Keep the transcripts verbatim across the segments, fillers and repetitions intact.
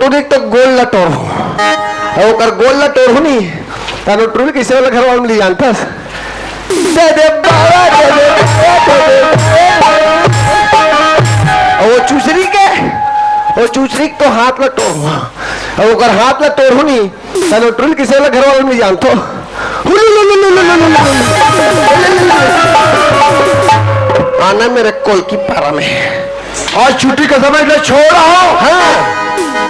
टुरी तो गोल ला टोरहूं। अउ ओकर गोल ला टोरहूं नी, त नोटरी कइसे वाला घर वाला मिल जानथस? दे दे बाबा, दे दे बाबा, दे दे। अउ वो चुचरी के, वो चुचरी के तो हाथ ला टोरहूं। अउ ओकर हाथ ला टोरहूं नी, त नोटरी कइसे वाला घर वाला मिल जानथो? आना मेरे कोल की पारा में। आज छुट्टी का समय, इतना छोड़ा हो। हाँ।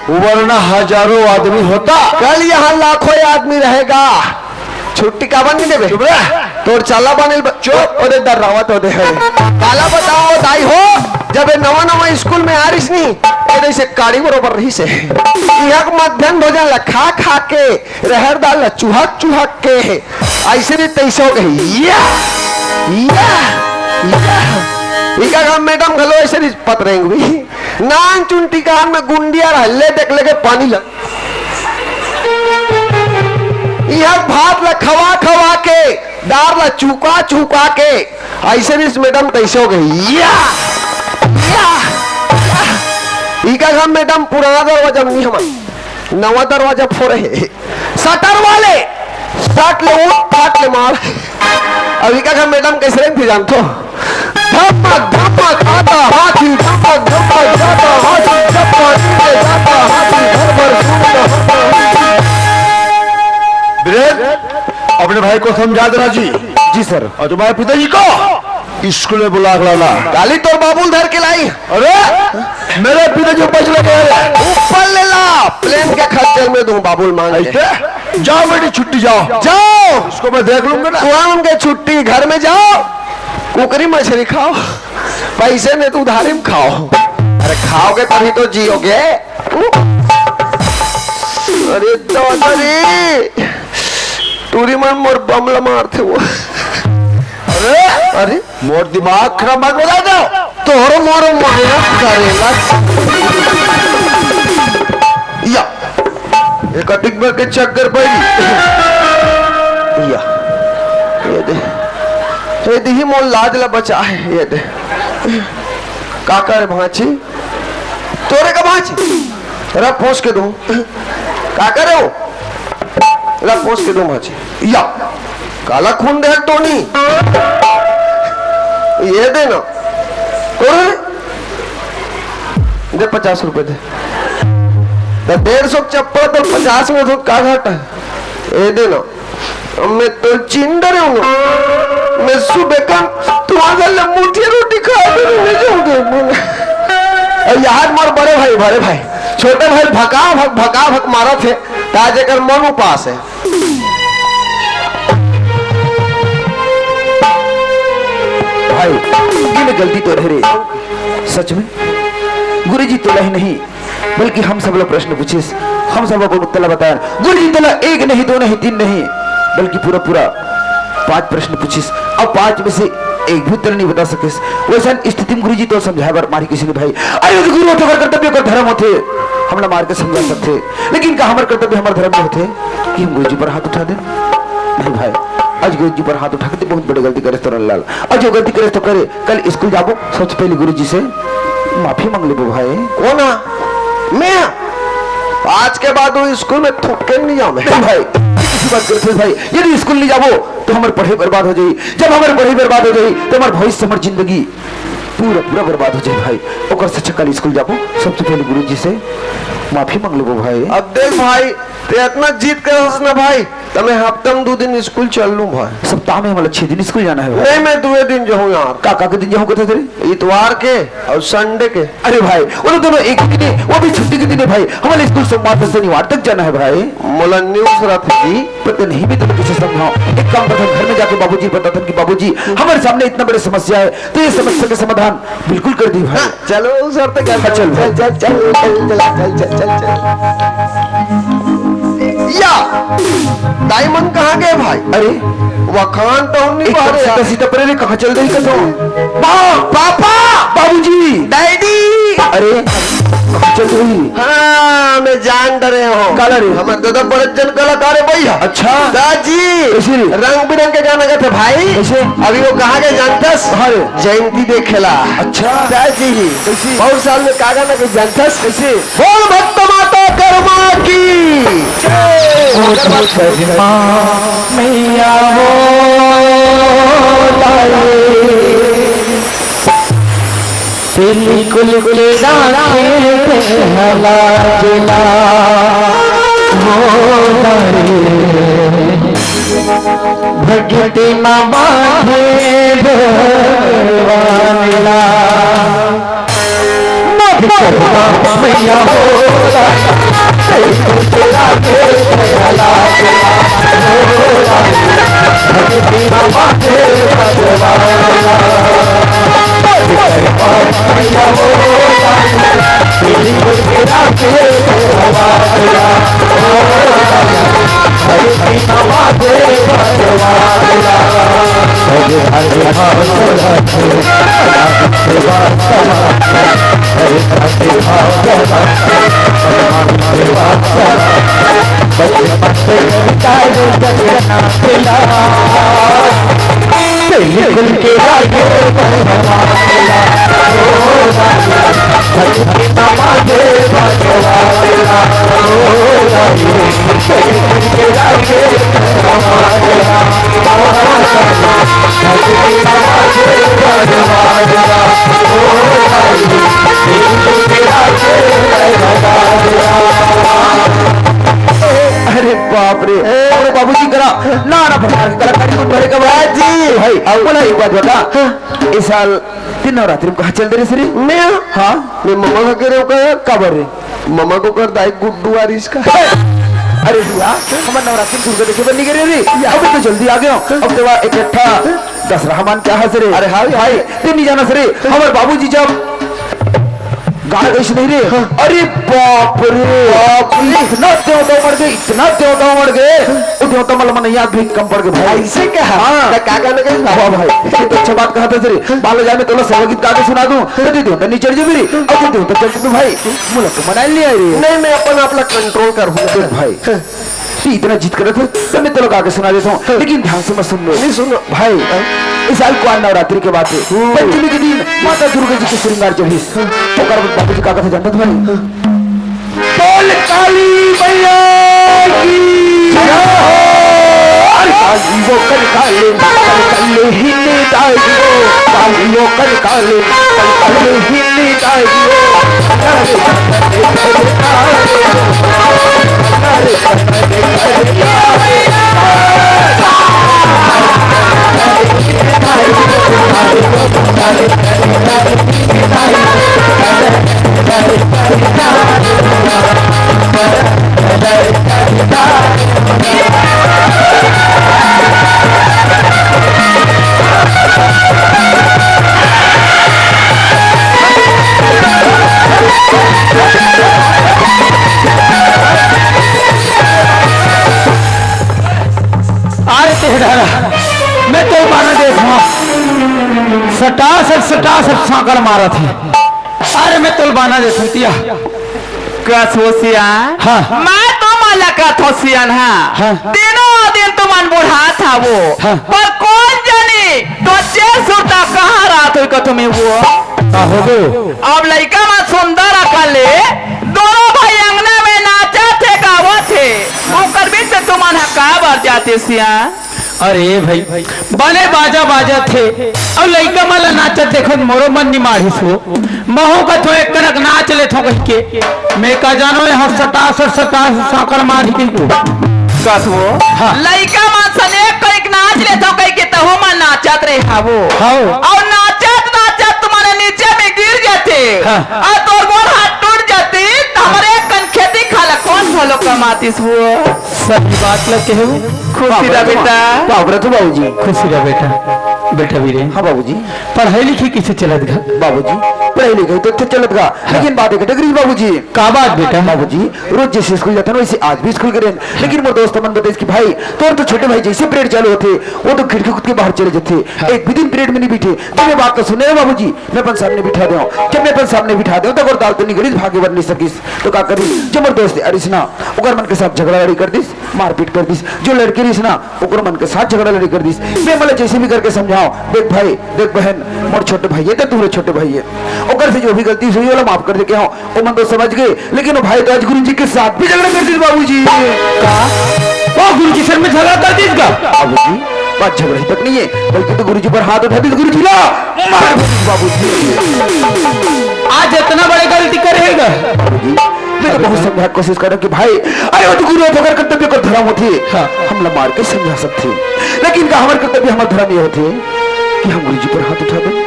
वरना हजारों आदमी होता। कल यहाँ लाखों आदमी रहेगा। छुट्टी काबर नहीं देबे? चुप रह। तोर चाला बनिल ब-, चुप। ओदे डर्रावत ओदे हे। काला बताओ दाई हो, जब ये नवा नवा स्कूल में आ रहिस नी, एदे से काड़ी बरोबर रहिस हे। इहाँ के मध्याह्न भोजन ला खा खा के, रहर दाल ला चुहक चुहक के, अइसे नी तइसे हो गई। या, या, या। इका का मैडम घलो अइसे नी पतरेंग भी। नान चुन टिकान में गुंडिया रह, ले देख लेके पानी ला। इहाँ भात ला खवा खवा के, दार ला चुका चुका के, अइसे नी मैडम तइसे हो गई। या, या, या। इका का मैडम पुराना दरवाजा में नहीं, हमर नवा दरवाजा फोरे हे। शटर वाले, शट ले उठ, फट ले मार। अब इका का मैडम कइसे रेंगथे जानथो? धमक, धमक, आता हाथी, धमक, धमक, जाता हाथी, जब पानी में जाता हाथी, घर भर सूंघ नहाता हाथी। वीरेंद्र, अपने भाई को समझा देना जी। जी सर। और तुम्हारे पिताजी को स्कूल में बुला के लाना। काली तोर बाबुल धर के लाई। अरे, मेरे पिताजी बच लगे हैं। ऊपर ले ला, प्लेन के खर्चे में दूं बाबुल मांग के। ऐसे? जाओ बेटी, छुट्टी जाओ। जाओ। उसको मैं देख लूंगा ना। तुरंत के छुट्टी, घर में जाओ, कुकरी मछली खाओ, पैसे नहीं तो उधारी में खाओ। अरे खाओगे तभी तो जियोगे। अरे दादा रे, टूरी मन मोर बम ला मारथे वो। अरे, अरे, मोर दिमाग खराब मत बता दो। तोर मोर माया करेला। या, एक टिक में के चक्कर पड़ी। या, ये दे, ये दे ही मोर लाज ला बचा है, ये दे। का करे भांची? तोरे का भांची? रा पोस के दूं। का करे हो? रा पोस के दूं भांची। या। काला खून दे टोनी। ये दे ना। तोरे दे पचास रुपए दे। तो डेढ़ सौ चप्पल तो पचास में तो का घाटा है? ये दे ना। मैं तो चिंदर हूँ। मैं सुबह का तुम्हारे लिए मुठिया रोटी खा के नहीं जाऊंगा। अरे यार, मोर बड़े भाई, बड़े भाई, छोटे भाई भका भक, भका भक मारत हे, ताजे कर मन उपास है। भाई, ये में गलती तो रहे रे। सच में, गुरुजी तोला ही नहीं, बल्कि हम सब ला प्रश्न पूछिस, हम सब अपन उत्तर ला बतायन। गुरुजी तोला एक नहीं, दो नहीं, तीन नहीं, बल्कि पूरा पूरा पांच प्रश्न पूछिस। अब पांच में से एक भी उत्तर नहीं बता सकिस। वैसन स्थिति में गुरुजी तोला समझाए बर मारी किसी ने भाई। अरे, गुरु होथे, ओकर कर्तव्य, ओकर धर्म होथे, हमला मार के समझा सकथे, लेकिन का हमर कर्तव्य, हमर धर्म नहीं होथे कि हम गुरुजी पर हाथ उठा देन? नहीं भाई, आज गुरुजी पर हाथ उठा के ते बहुत बड़े गलती करे तोरन लाल। आज जो गलती करे तो करे, कल स्कूल जाबो, सबसे पहले गुरुजी से माफी मांग लेबो भाई। कौन आ? मैं? आज के बाद वो स्कूल में थुक के नहीं जाऊं मैं। नहीं भाई, किसी बात करते भाई, यदि स्कूल नहीं जाबो तो हमारे पढ़ाई बर्बाद हो जाई। जब हमारे पढ़ाई बर्बाद हो जाई तो हमारे भविष्य, हमारी जिंदगी पूरा पूरा बर्बाद हो जाई भाई। ओकर से अच्छा कल स्कूल जाबो, सबसे पहले गुरुजी से माफी मांग लेबो भाई। अब देख भाई, ते इतना जिद करस ना भाई, त मैं हफ्ता में दो दिन स्कूल चल लूं भाई। सप्ताह में मतलब छह दिन स्कूल जाना है भाई। नहीं, मैं दुए दिन जाऊं यार। का, का के दिन जाऊं कहते तेरे? इतवार के और संडे के। अरे भाई, वो तो दोनों एक ही दिन है, वो भी छुट्टी के दिन है भाई। हमारे स्कूल सोमवार से शनिवार तक जाना है भाई। मोला न्यूज़ रथ जी। पता नहीं, मैं तुम्हें कैसे समझाऊं। एक काम करता हूँ, घर में जाके बाबूजी बताता हूँ कि बाबूजी, हमारे सामने इतना बड़ी समस्या है, तो ये समस्या का समाधान बिल्कुल कर दी भाई। हाँ, चलो सर, तो घर हाँ, चल चल, भाई। चल, चल, चल, चल, चल, चल, चल। या, दाई मन कहाँ गए भाई? अरे, वखान तो हम नहीं एकदम पा रहे सीधा यार। सीधा परे रे, कहाँ चल रही कसम? बा-, पापा! बाबूजी! डैडी! अरे, कहाँ चल रही? हाँ, मैं जान डरे हूँ। काला रे? हमारे दादा बड़े जन कलाकार है भैया। अच्छा। दाजी, कैसे रे? रंग बिरंग के गाना गाते भाई। कैसे? अभी वो कहाँ गए जानतस? कहाँ रे? जयंती देखेला। अच्छा। दाजी, कैसे? बहुत साल में का गाना के जानतस? कैसे? बोल भक्त माता कर सजमा मैया हो लाए, तेली कुल के राखे हला जिला हो लाए। भगती मा बांधे भगवान ला। अरे बाप रे, अरे बाबूजी करा ना ना प्रकार के कलाकारी को भरे का बात जी। भाई, अब बोला एक बात बता, हाँ। इस साल तीन नवरात्रि में कहाँ चल दे रहे श्री? मैं? हाँ। मैं ममा का कह रहे हो का? का बोल रहे? ममा को कर दाई गुड्डू वारिस का। अरे भैया, हम नवरात्रि दुर्गा देखे बन्नी करे रे। अब तो जल्दी आ गया। अब तो इकट्ठा दस रहमान क्या हंस रे? अरे हाँ भाई, भाई। ते नहीं जाना सरे, हमारे बाबूजी जब गाना गई सुनाई रे। हाँ। अरे बाप रे, बाप रे, इतना देवता उमड़ गए, इतना देवता उमड़ गए। वो देवता मतलब मन याद भी कम पड़ गए भाई। ऐसे क्या? हाँ। क्या, क्या गाना गई? वाह भाई, ये तो अच्छा बात कहा था सरे। बालो जाए मैं तोला सेवा गीत गा के सुना दूं, तो दे देवता नहीं चढ़ जाबे रे। अब दे देवता चढ़ जाबे भाई, मुला तो मना लिया रे। नहीं, मैं अपन आप ला कंट्रोल कर हूँ। देख भाई, हाँ। ये इतना जिद करे थे, तो मैं तोला गा के सुना देता हूँ, हाँ। लेकिन ध्यान से मत सुन लो। नहीं सुनो। भाई, हाँ। इस साल को नवरात्रि के बाद से हम्म। पंचमी के दिन माता दुर्गा जी के श्रृंगार चढ़िस। ओकर बाद बाबूजी का कथे जानत भाई? बोल काली मैया की जय हो। काली वो कर काले, कल कल ही ले जाइयो। काली वो कर काले, कल कल ही ले जाइयो। अरे तेरा, मैं तो बाना देत हूँ। सटासट, सटासट सांकड़ मारत हे। अरे मैं तोल बाना देत हूँ तिया। कस हो सियान? हाँ। मैं तो मलकत हो सियान, हाँ। हाँ। दिनों दिन तुमन बुढ़ात हवो। हाँ। पर कोन जनी तो जे सुरता कहाँ रात होई कथो में वो? का हो गयो? अब लइका मन सुंदर अकन ले दोनों भाई अंगना में नाचत हे, गावत हे। ओकर बीच में तुमन ह का बर जाते सियान? अरे भाई, बने बाजा बाजत हे, अउ लइका मन ला नाचत देखत मोरो मन निमारिस हो। महू कथो एक कनक नाच लेथो कहिके। मैं का जानो, ये ह सटासट, सटासट सांकड़ मारही कहिके। कस वो? हाँ। लइका मन सन एक कनक नाच लेथो कहिके तहू मन नाचत रहे हवो। हाँ। अउ नाचत, नाचत तुम्हारे नीचे में गिर जाते। हाँ। अउ तोर गोड़ हाथ टूट जाते, त हमरे एक कन खेती खाला कोन घलो कमातिस वो? सही बात ल कहे हो। खुशी रह बेटा। बाबरा तो बाबूजी। खुशी रह बेटा। बेटा वीरे। हाँ बाबूजी। पढ़ाई लिखाई कैसे चलत गा? बाबूजी, पढ़ाई लिखाई तो अच्छा चलत गा, हाँ। लेकिन बात एक डगरी बाबूजी। का बात बेटा? बाबूजी, रोज जैसे स्कूल जाता ना वैसे आज भी स्कूल करे, लेकिन मोर दोस्त मन बताइस कि भाई, तोर तो छोटे भाई जैसे परेड चालू होथे, वो तो खिड़की कूद के बाहर चले जाथे, हाँ। एक भी दिन परेड में नहीं बैठे। तो मैं बात तो सुने बाबूजी, मैं अपन सामने बिठा देव, जब मैं अपन सामने बिठा देव तो अगर दाल तो नहीं गलिस, भागे बर नहीं सकिस, तो का करी? जब मोर दोस्त अरिस ना, ओकर मन के साथ झगड़ा लड़ी कर दिस, मारपीट कर दिस। जो लड़की रहिस ना, ओकर मन के साथ झगड़ा लड़ी कर दिस। मैं मतलब जैसे भी करके समझाओ, देख भाई, देख बहन, मोर छोटे भाई है, तो तू छोटे भाई है, ओकर से जो भी गलती हुई, ओला माफ कर दे के हो। ओ मन तो समझ गए, लेकिन वो भाई तो आज गुरु जी के साथ भी झगड़ा कर दिस बाबूजी। का? वो गुरुजी सर में झगड़ा कर दीस गा। बाबूजी, बात झगड़ा ही तक नहीं है, बल्कि तो गुरुजी पर हाथ उठा दीस, गुरुजी ला मार दीस बाबूजी। आज इतना बड़े गलती करे हे गा। बाबूजी, मैं तो बहुत समझा के कोशिश कर रहा हूँ कि भाई, अरे वो तो गुरु अगर कर्तव्य को धर्म होती, हाँ। हम ला मार के समझा सकते, लेकिन का हमारे कर्तव्य, हमारा धर्म ये होते कि हम गुरुजी पर हाथ उठा दें?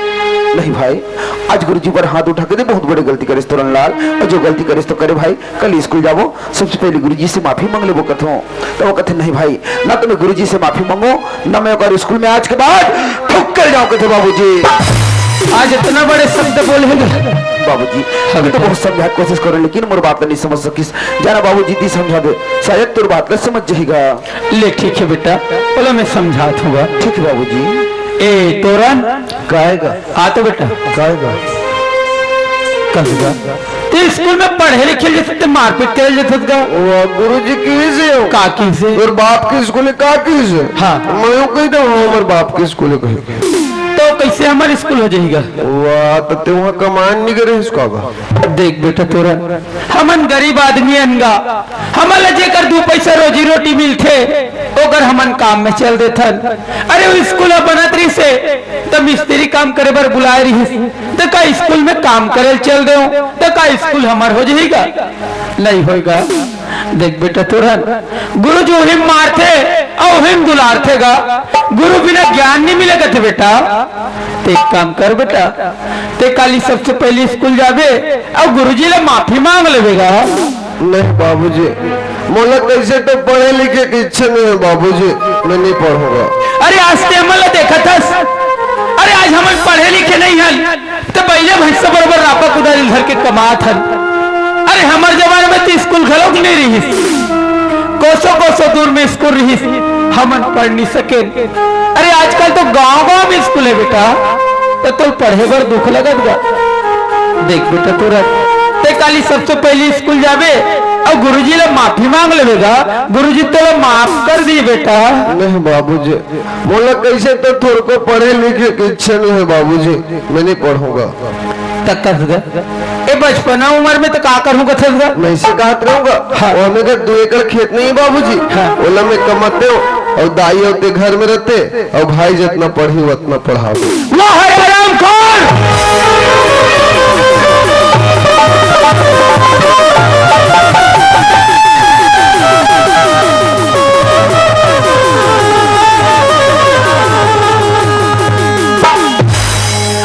नहीं भाई, आज गुरुजी पर हाथ उठा के दे, बहुत बड़ी गलती करिस तोरन लाल। और जो गलती करिस तो करे भाई, कल स्कूल जाबो, सबसे पहले गुरुजी से माफी मांग लेबो कथों। तो वो कथे, "नहीं भाई, ना तो मैं गुरुजी से माफी मांगो, ना मैं ओकर स्कूल में आज के बाद थुक्कल जाऊं," कथे बाबूजी। आज इतना बड़े शब्द बोले हैं। बाबूजी, हाँ अभी तो बेटा। बहुत समझा के कोशिश करो, लेकिन मोर बात नहीं समझ सकिस। जाना बाबूजी दी समझा दे, शायद तोर बात ला समझ जाएगा। ले ठीक है बेटा, बोलो मैं समझात हूँ गा। ठीक है बाबूजी। ए तोरन, काय गा? आ तो बेटा। काय गा? कस गा। ते स्कूल में पढ़े लिखे जैसे ते मारपीट करे जैसे गा। वाह, गुरुजी की से हो? का की से? तोर बाप के स्कूल है, का की से? हाँ। मैं यूं कही था, हाँ, हमारे बाप के स्कूल है कही। तो कैसे हमारे स्कूल हो जाएगा? वाह, तो ते वहाँ कमान नहीं करे इसका बा। देख बेटा तोरन, हमन गरीब आदमी अन गा, हमन ला जेकर दू पैसा रोजी रोटी मिलथे, ओकर हमन काम में चल देथन। अरे, वो स्कूल ह बनत रहिसे, त मिस्त्री काम करे बर बुलाए रहिस, त का स्कूल में काम करे ल चल देव, त का स्कूल हमर हो जही गा? नहीं होय गा। देख बेटा तोरन, गुरु जी उही मारथे अउ उही दुलारथे गा। गुरु बिना ज्ञान नहीं मिले कथे बेटा। ते एक काम कर बेटा, ते काली सबसे पहले स्कूल जाबे अउ गुरुजी ले माफी मांग लेबे गा। नहीं बाबूजी, मोला कैसे तो पढ़े लिखे की इच्छा नहीं है बाबूजी, मैं नहीं पढ़ूंगा। अरे आज ते हमन ला देखत हस, अरे आज हमन पढ़े लिखे नहीं हन, ते पहले भैंसा बरोबर रापा कुदारी धर के कमात हन। अरे हमर जमाना में तो स्कूल घलोक नहीं रहिस, कोसों कोसों दूर में स्कूल रहिस, हमन पढ़ नहीं सकेन। अरे आजकल तो गांव गांव में स्कूल है बेटा, त तोल पढ़े बर दुख लगत गा। देख बेटा तोरन, ते काली सबसे पहले स्कूल जाबे अउ गुरुजी ले माफी मांग लेबे गा, गुरुजी तोला माफ कर दी बेटा। नहीं बाबूजी, मोला कैसे तो थोरको पढ़े लिखे की इच्छा नहीं है बाबूजी, मैं नहीं पढ़ूंगा। तक कस गा। ए बचपना उम्र में तो का करूं कथस गा? मैं इसे कहत रहूंगा। हाँ। और मेरे घर दो एकड़ खेत नहीं बाबूजी। हाँ। ओला मैं कमाते हो और दाई होते घर में रहते और भाई जितना पढ़ी उतना पढ़ाओ। वाह रे राम कौन?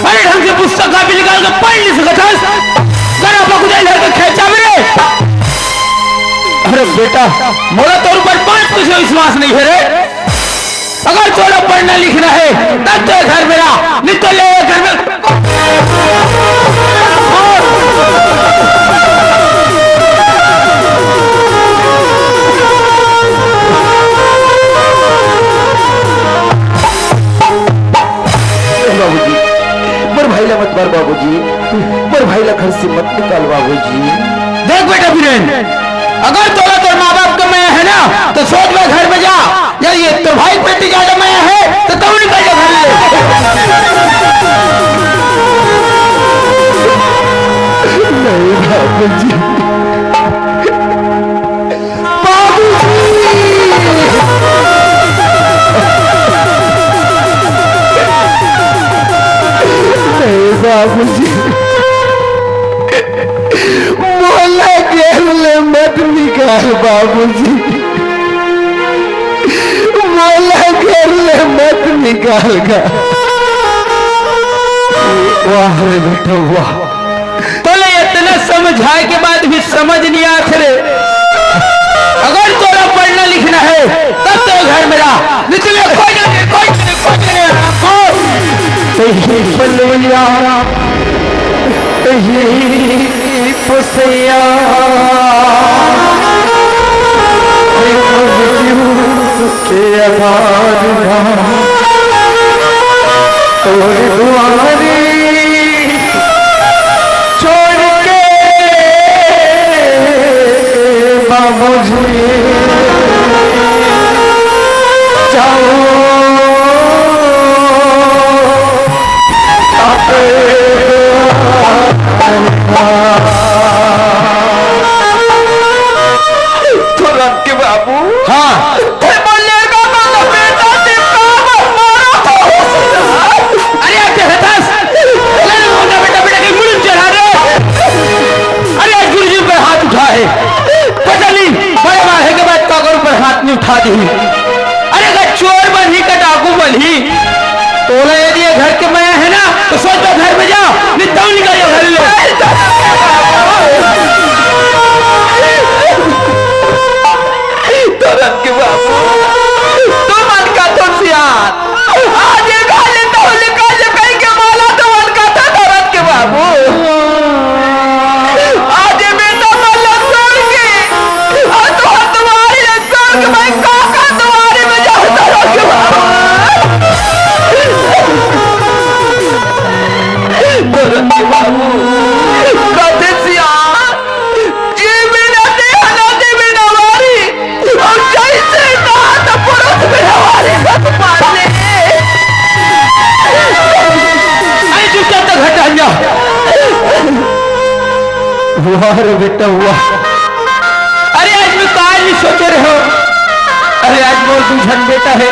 अरे ढंग से पुस्तक कापी निकाल के पढ़ नहीं सकत हस। कर आपा कुदारी धर के खेत जाबे रे। अरे बेटा, मोला तोर ऊपर बात कुछ विश्वास नहीं है रे। अगर तोला पढ़ना लिखना है, तब तो घर में रह, नहीं तो ले घर में। बाबूजी, मोर भाई ला मत मार बाबूजी, मोर भाई ला घर से मत निकाल बाबूजी। देख बेटा बीरेन, अगर तोला तोर माँ बाप के मया है ना, तो सोच ले घर में जा, या ये तोर भाई के प्रति ज्यादा मया है, तो तू निकल जा घर ले। नहीं बाबूजी। बाबूजी! नहीं बाबूजी, मोला घर ले मत निकाल बाबूजी, मोला घर ले मत निकाल गा। वाह रे बेटा वाह। तोला इतना समझाए के बाद भी समझ नहीं आत रे। अगर तोला पढ़ना लिखना है, तब तो घर में रह, नहीं तो ले कोई नहीं, कोई नहीं, कोई नहीं, कोई। यही पलैया, यही पुसैया, के आधार तोर दुआरी छोड़ के बाबूजी जाओ। तोरन के बाबू। हाँ। खा दिही। अरे, अगर चोर बनही का डाकू बनही, तोला यदि ये घर के मया हे ना, तो सोच लो, घर में जाओ, नहीं तो निकल जाओ घर ले। तुरंत के बाबू, तुमन का तो सियान। आज ये घर ले तो निकल जाओ कहीं के माला तो मन का था तुरंत के बाबू। आज ये बेटा मन ला छोड़ के, और तो तुम्हारे छोड़ के मैं काका तुम्हारे में जाता रहूं बाबू। तुरंत के बाबू, कथे सियान, जी बिना देह ना जी बिना वारी, और जैसे नाथ पुरुष बिना वारी सत पाले। अरे चुपचाप तो घर टहल जा। वाह रे बेटा, वाह। अरे आज मैं काल नहीं सोचे रहे हो। अरे आज मोर दू झन बेटा हे,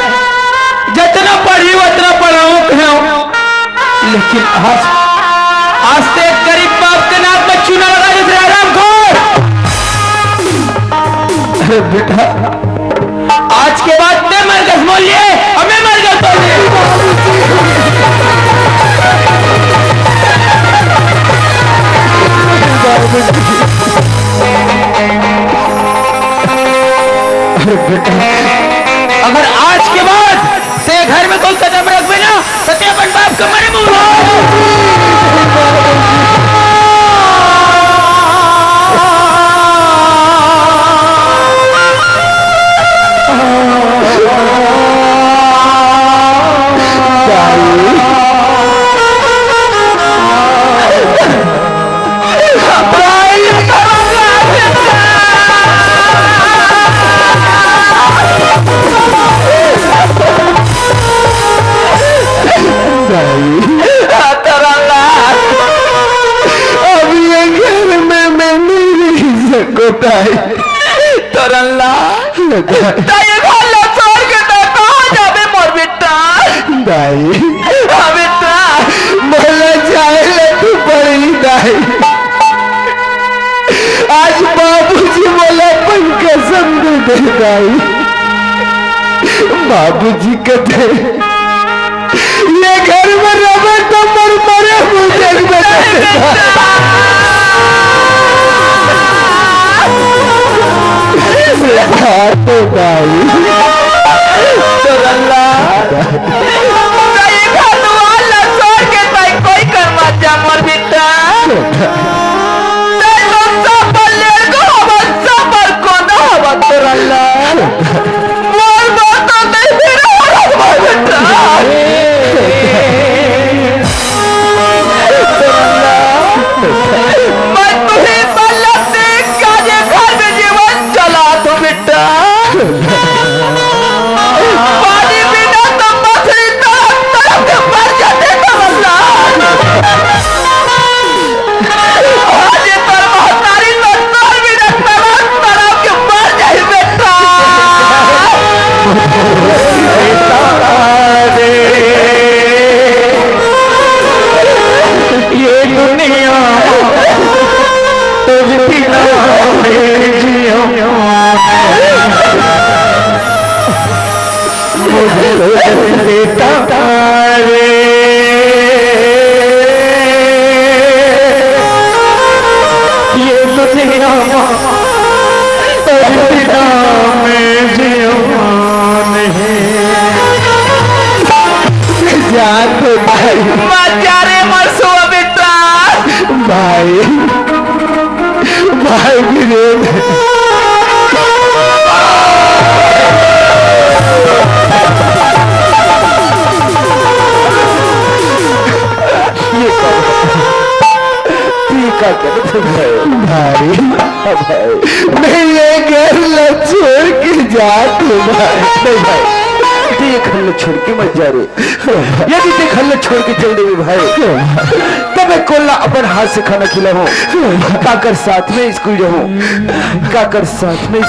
जतना पढ़ही उतना पढ़ाऊं कहेंव, लेकिन आज, आज ते एक गरीब बाप के नाक में चूना लगा देत रहे, हरामखोर। अरे बेटा, आज के बाद ते मर गस मोर लिए, अउ मैं मर गस तोर लिए। अरे बेटा, अगर आज के बाद ते घर में कोई कदम रखबे ना, तो ते अपन बाप के मरे मुंह दाई, अब ये घर में मैं नहीं रह सकूं दाई। तोरन ला, दाई। दाई, घर ला छोड़ के तैं कहाँ जाबे मोर बेटा? दाई। हाँ बेटा। मोला जाए ला तो पड़ही दाई। आज बाबूजी मोला अपन कसम दे दे दाई। बाबूजी कथे, ये घर में रहे तो मर मरे मुझे में तो दाई। तो रल्ला। दाई घर दुआर ला छोड़ के ताई कोई कर मत जा मोर बेटा। ताई तो सब पर लेड़ को हवा, सब पर कोना हवा तो रल्ला। मोर बात तो नहीं मेरा हवा बेटा। मैं तुझे बल्लभ सिंह का ये घर में जीवन चला दो बेटा। पानी बिना तो मछली तड़प तड़प के मर जाते तो बल्लभ। आज ये तोर महतारी तो तोर बिना तड़प तड़प के मर जाए बेटा। ये दुनिया तुझ बिना मैं जियो। मुझे बेटा रे, ये दुनिया तेरे बिना मैं जियो नहीं। जान दे भाई। मत जा रे, मत सो बेटा। भाई, भाई वीरेन। ये का, ये का करत हस भाई? भाई, हाँ भाई। मैं ये घर ला छोड़ के जात हूँ भाई। नहीं भाई, तैं ये घर ला छोड़ के मत जा रे। यदि तैं घर ला छोड़ के चल देबे भाई, त मैं कोन ला अपन हाथ से खाना खिलाहूँ? काकर साथ में स्कूल जाहूँ? काकर साथ में